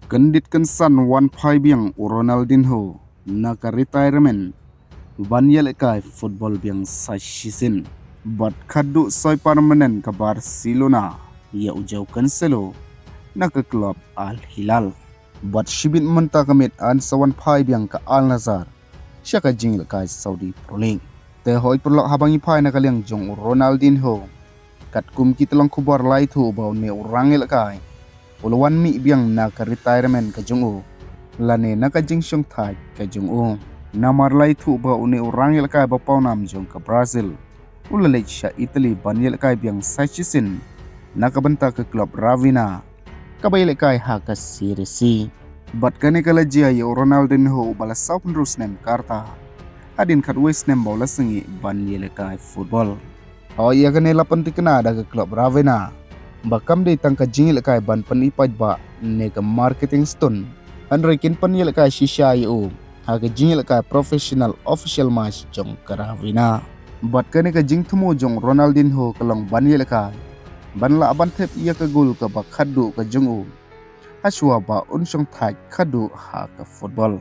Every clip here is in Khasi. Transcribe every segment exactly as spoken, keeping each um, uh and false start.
Kyndit kynsan wan phai biang u Ronaldinho na ka retirement ban ïalehkai football biang sa shisien. Bad khadduh soi permanent ka Barcelona ïa u Joao Cancelo na ka club Al Hilal. Bad shibit mynta ka miet yn sa wan phai biang ka Al Nassr sha ka jingïalehkai Saudi Pro League. Te hoi paralok, haba ngi phai na ka liang jong u Ronaldinho, katkum ki tyllong khubor la ïathuh ba une u rangïalehkai u la wan mih biang na ka retirement ka jong u lane na ka jingshongthait ka jong u. Namar la ïathuh ba une u rangïalehkai ba pawnam jong ka Brazil u la leit sha Italy ban ïalehkai biang sa shisien na ka bynta ka club Ravenna kaba ïalehkai ha ka Serie C. Bad kane ka la jia ïa u Ronaldinho uba la sawphew hynriew snem ka rta, hadien khatwei snem ba u la sangeh ban ïalehkai football. Hoi, ïa kane la pynthikna da ka club Ravenna ba kam dei tang ka jingïalehkai ban pyni paidbah ne ka marketing stunt, hynrei kin pynïalehkai shisha ïa u ha ka jingïalehkai professional official match jong ka Ravenna. Bad kane ka jingthmu jong Ronaldinho ka long ban ïalehkai ban lah ban thep ïa ka gol kaba khadduh ka jong u hashwa ba un shongthait khadduh ha ka football.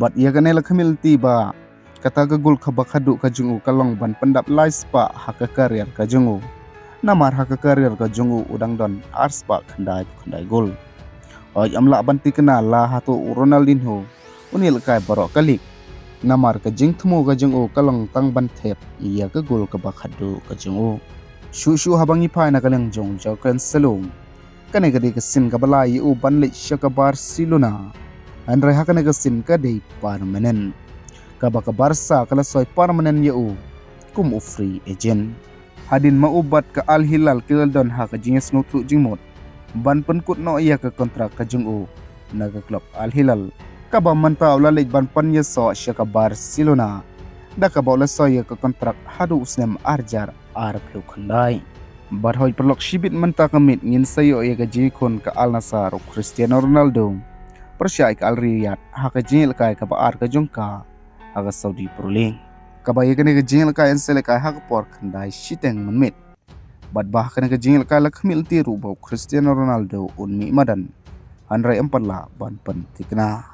Bad ïa kane la khmih lynti ba kata ka gol kaba khadduh ka jong u ka long ban pyndap lai spah ha ka career ka jong u. Namar ha ka career ka jong u u dang don ar spah khyndai phew khyndai gol. Hoi, ym lah ban thikna la hato u Ronaldinho un ïalehkai baroh ka league. Namar ka jingthmu ka jong u ka long tang ban thep ïa ka gol kaba khadduh ka jong u. Shuh shuh haba ngi phai na ka liang jong u Joao Cancelo, kane ka dei ka sien kaba lai ïa u ban leit sha ka Barcelona. Hynrei ha kane ka sien ka dei permanent, kaba ka Barca ka la soi permanent ïa u kum u free agent. Hadien ma u bad ka Al Hilal ki la don ha ka jingïasngewthuh jingmut ban pynkut noh ïa ka kontrak ka jong u na ka club Al Hilal, kaba mynta u la leit ban pynïasoh sha ka Barcelona, da kaba u la soi ïa ka kontrak haduh u snem ar hajar arphew khyndai. Bad hoi paralok, shibit mynta ka miet ngin sa ïoh ïa ka jingïakhun ka Al Nassr u Cristiano Ronaldo pyrshah ïa ka Al Riyadh ha ka jingïalehkai kaba ar ka jong ka ha ka Saudi Pro League, kaba ïa kane ka jingïalehkai yn sa lehkai ha ka por khyndai shiteng mynmiet. Bad ba ha kane ka jingïalehkai la khmih lynti ruh ba u Cristiano Ronaldo un mih madan, hynrei ym pat lah ban pynthikna.